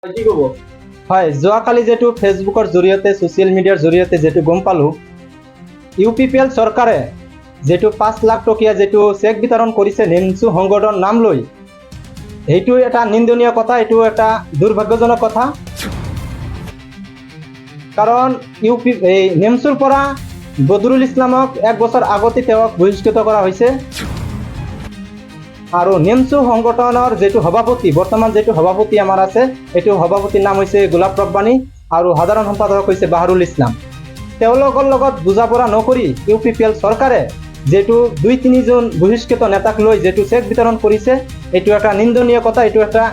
কি ক'ব? হয়, যোৱাকালি যিটো ফেচবুকৰ জৰিয়তে, ছ'চিয়েল মিডিয়াৰ জৰিয়তে যিটো গম পালোঁ, ইউ পি পি এল চৰকাৰে যিটো 5 লাখ টকীয়া যিটো চেক বিতৰণ কৰিছে নেমচু সংগঠন নাম লৈ, সেইটো এটা নিন্দনীয় কথা, এইটো এটা দুৰ্ভাগ্যজনক কথা। কাৰণ ইউ পি এই নেমচুৰ পৰা বদৰুল ইছলামক এক বছৰ আগতে তেওঁক বহিষ্কৃত কৰা হৈছে আৰু নেমচু সংগঠনৰ যিটো সভাপতি, বৰ্তমান যিটো সভাপতি আমাৰ আছে, এইটো সভাপতিৰ নাম হৈছে গোলাপ ৰব্বানী আৰু সাধাৰণ সম্পাদক হৈছে বাহাৰুল ইছলাম। তেওঁলোকৰ লগত বুজা পৰা নকৰি ইউ পি পি এল চৰকাৰে যিটো দুই তিনিজন বহিষ্কৃত নেতাক লৈ যিটো চেক বিতৰণ কৰিছে, এইটো এটা নিন্দনীয় কথা, এইটো এটা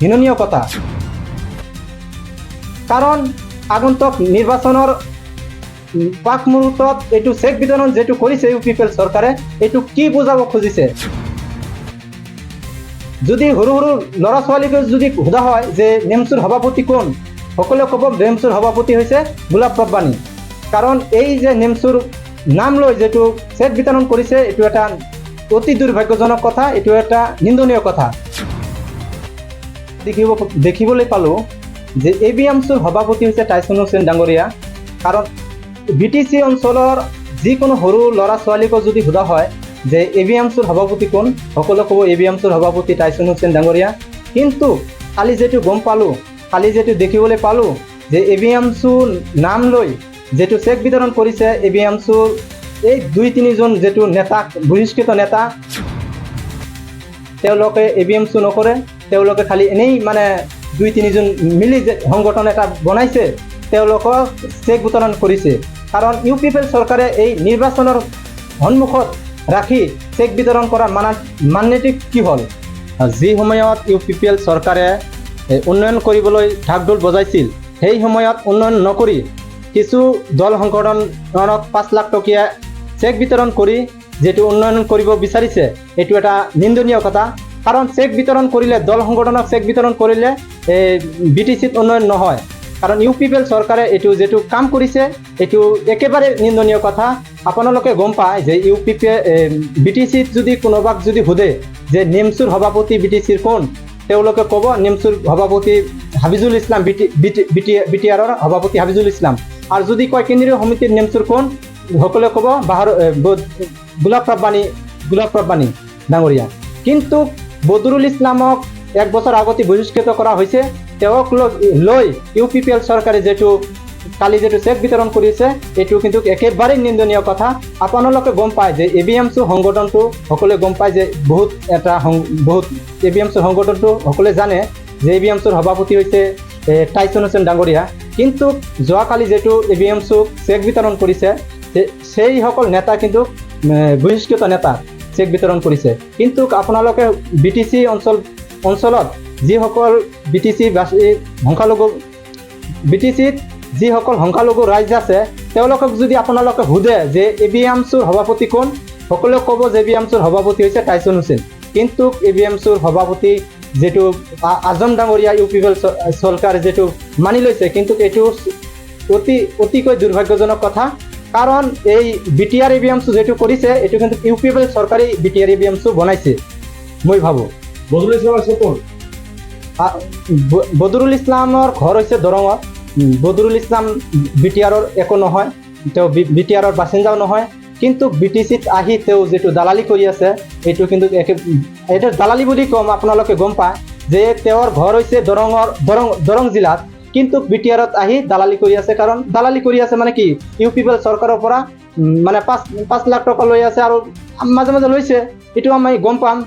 হীননীয় কথা। কাৰণ আগন্তুক নিৰ্বাচনৰ প্ৰাক মুহূৰ্তত এইটো চেক বিতৰণ যিটো কৰিছে ইউ পি পি এল চৰকাৰে, এইটো কি বুজাব খুজিছে? যদি সৰু সৰু ল'ৰা ছোৱালীক যদি সোধা হয় যে নেমচুৰ সভাপতি কোন, সকলোৱে ক'ব নেমচুৰ সভাপতি হৈছে গোলাপ ৰব্বানী। কাৰণ এই যে নেমচুৰ নাম লৈ যিটো চেক বিতৰণ কৰিছে, এইটো এটা অতি দুৰ্ভাগ্যজনক কথা, এইটো এটা নিন্দনীয় কথা। দেখিবলৈ পালোঁ যে এ বি এমচুৰ সভাপতি হৈছে টাইচন হুছেইন ডাঙৰীয়া। কাৰণ বি টি চি অঞ্চলৰ যিকোনো সৰু ল'ৰা ছোৱালীকো যদি সোধা হয় যে এ বি এমচুৰ সভাপতি কোন, সকলোৱে ক'ব এ বি এমচুৰ সভাপতি টাইচন হুছেইন ডাঙৰীয়া। কিন্তু কালি যিটো গম পালোঁ, কালি যিটো দেখিবলৈ পালোঁ যে এ বি এমচুৰ নাম লৈ যিটো চেক বিতৰণ কৰিছে, এ বি এমচুৰ এই দুই তিনিজন যিটো নেতা, বহিষ্কৃত নেতা, তেওঁলোকে এ বি এমচু নকৰে। তেওঁলোকে খালি এনেই মানে দুই তিনিজন মিলি যে সংগঠন এটা বনাইছে, তেওঁলোকক চেক বিতৰণ কৰিছে। কাৰণ ইউ পি পি এল চৰকাৰে এই নিৰ্বাচনৰ সন্মুখত ৰাখি চেক বিতৰণ কৰাৰ মান্যতিক কি হ'ল? যি সময়ত ইউ পি পি এল চৰকাৰে উন্নয়ন কৰিবলৈ ঢাক ঢোল বজাইছিল, সেই সময়ত উন্নয়ন নকৰি কিছু দল সংগঠনক 5 লাখ টকীয়া চেক বিতৰণ কৰি যিটো উন্নয়ন কৰিব বিচাৰিছে, এইটো এটা নিন্দনীয় কথা। কাৰণ চেক বিতৰণ কৰিলে, দল সংগঠনক চেক বিতৰণ কৰিলে বি টি চিত উন্নয়ন নহয়। কাৰণ ইউ পি পি এল চৰকাৰে এইটো যিটো কাম কৰিছে, এইটো একেবাৰে নিন্দনীয় কথা। আপোনালোকে গম পায় যে ইউ পি পি বি টি চিত যদি কোনোবাক যদি সোধে যে নেমচুৰ সভাপতি বি টি চিৰ কোন, তেওঁলোকে ক'ব নেমচুৰ সভাপতি Hafizul Islam, B T B T B T B T আৰৰ সভাপতি হাফিজুল ইছলাম। আৰু যদি কয় কেন্দ্ৰীয় সমিতিৰ নেমচুৰ কোন, সকলোৱে ক'ব বাহাৰ গোলাপ ৰব্বানী ডাঙৰীয়া। কিন্তু বদৰুল ইছলামক এক বছৰ আগতে বহিষ্কৃত কৰা হৈছে। তেওঁক লৈ ইউ পি পি এল চৰকাৰে যিটো কালি যিটো চেক বিতৰণ কৰিছে, এইটো কিন্তু একেবাৰেই নিন্দনীয় কথা। আপোনালোকে গম পায় যে এ বি এমচু সংগঠনটো সকলোৱে গম পায় যে বহুত এটা বহুত এ বি এমচু সংগঠনটো সকলোৱে জানে যে এ বি এমচুৰ সভাপতি হৈছে টাইচন হুছেইন ডাঙৰীয়া। কিন্তু যোৱাকালি যিটো এ বি এমচুক চেক বিতৰণ কৰিছে, সেইসকল নেতা কিন্তু বহিষ্কৃত নেতা চেক বিতৰণ কৰিছে। কিন্তু আপোনালোকে বি টি চি অঞ্চলত যিসকল বি টি চি বাসী সংখ্যালঘু, বি টি চিত যিসকল সংখ্যালঘু ৰাইজ আছে, তেওঁলোকক যদি আপোনালোকে সোধে যে এ বি এমচুৰ সভাপতি কোন, সকলোৱে ক'ব যে এ বি এমচুৰ সভাপতি হৈছে টাইচন হুছেইন। কিন্তু এ বি এমচুৰ সভাপতি যিটো আজম ডাঙৰীয়া ইউ পি এল চৰকাৰে যিটো মানি লৈছে, কিন্তু এইটো অতিকৈ দুৰ্ভাগ্যজনক কথা। কাৰণ এই B T R A B এমচু যিটো কৰিছে, এইটো কিন্তু ইউ পি এল চৰকাৰে B T R A B এমচু বনাইছে, মই ভাবোঁ। বদৰুল ইছলাম আছে কোন? বদৰুল ইছলামৰ ঘৰ হৈছে দৰঙত। বদৰুল ইছলাম বি টি আৰৰ একো নহয়, তেওঁ বি টি আৰৰ বাসিন্দাও নহয়। কিন্তু বি টি চিত আহি তেওঁ যিটো দালালি কৰি আছে, এইটো কিন্তু এইটো দালালি বুলি ক'ম। আপোনালোকে গম পায় যে তেওঁৰ ঘৰ হৈছে দৰঙৰ দৰং দৰং জিলাত, কিন্তু বি টি আৰত আহি দালালি কৰি আছে। কাৰণ দালালি কৰি আছে মানে কি, ইউ পি পি এল চৰকাৰৰ পৰা মানে 5 5 লাখ টকা লৈ আছে আৰু মাজে মাজে লৈছে, এইটো আমি গম পাম।